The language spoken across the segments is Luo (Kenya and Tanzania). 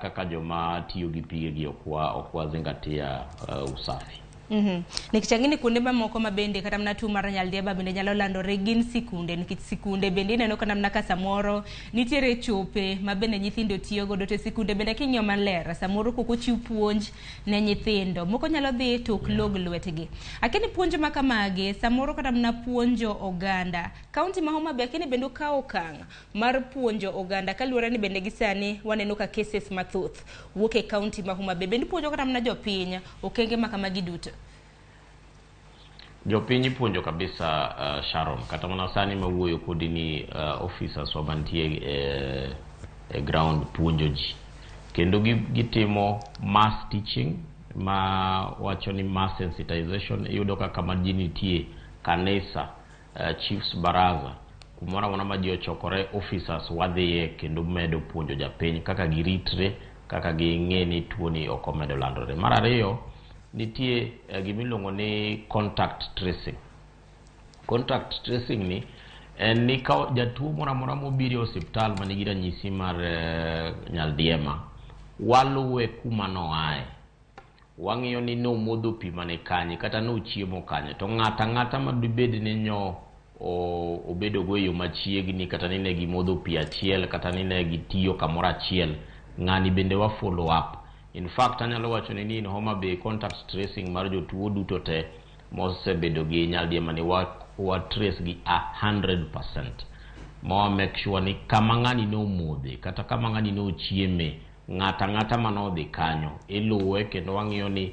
Kaka joma tiyo gi pige gi ok wa zingatia usafi. Nikech ang'e ni kuonde mamoko ma bende kata mana tuo mar nyaldiema bende nyalo landore gin sikunde, nikech sikunde bende ineno kata mana ka samoro nitiere chope ma bende nyithindo tiyo godo, to sikunde bende king'iyo maler samoro kok ochiw puonj ne nyithindo moko nyalo dhi to ok log lwetgi. Akia ni puonj ma kamagi samoro kata mana puonjo oganda kaunti ma Homa Bay, akia ni bende okawo okang' mar puonjo oganda kaluwore ni bende gi sani waneno ka cases mathoth wuok e kaunti ma Homa Bay, bende puonjo kata mana jopiny okenge ma kamagi duto? Jopiny ipuonjo kabisa, Sharon. Kata mana sani mawuoyo kodi ni, officers wa mantie e ground puonjo ji kendo gitimo mass teaching ma wacho ni mass sensitization. Iyudo ka kama ji nitie, kanisa, chiefs baraza, kumoro amora ma ji ochokore, officers wadhiye kendo medo puonjo japiny kaka giritre, kaka ging'e ni tuoni ok omedo landore. Mar ariyo, nitie gimiluongo ni contact tracing. Contact tracing ni en ni ka jatuo moro amora mobiro e osiptal manigi ranyisi mar nyaldiema, waluwe kuma noaye, wang'iyo ni nomodho pi mane kanye kata nochiemo kanye, to ng'ato ang'ata madibed ni nyo obedo go e yo machiegni, kata ni ne gimodho pi achiel, kata ni ne gitiyo kamoro achiel, ng'ani bende wa follow up. In fact, anyalo wacho ni in Homa Bay, contact tracing mar jotuo duto te mosebedo gi nyaldiema ni wa trace gi 100% ma wa make sure ni kama ng'ani nomodhe kata kama ng'ani nochieme, ng'ata ang'ata manodhi kanyo iluwe kendo wang'iyo ni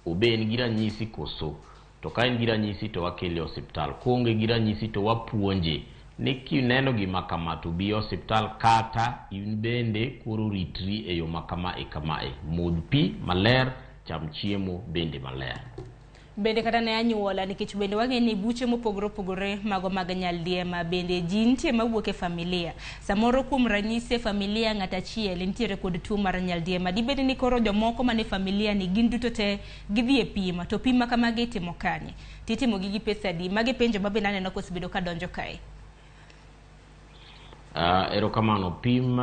obe en gi ranyisi koso. To ka en gi ranyisi to wakele e osiptal, koonge gi ranyisi to wapuonje ni kineno gima kama to bi e osiptal, kata in bende koro ritri e yo ma kamae kamae, modh pi maler, cham chiemo bende maler. Bende kata ne anyuola, nikech bende wang'e ni buche mopogore opogore mago mag nyaldiema bende ji nitie mawuok e familia. Samoro, kuom ranyisi, e familia ng'at achiel nitiere kod tuo mar nyaldiema, dibed ni koro jomoko mane familia ni gin duto te gidhi e pim? To pim ma kamagi itimo kanye, titimo gi gi pesa adi? Magi penjo ma bende aneno kosebedo ka donjo kae. Erokamano. Pim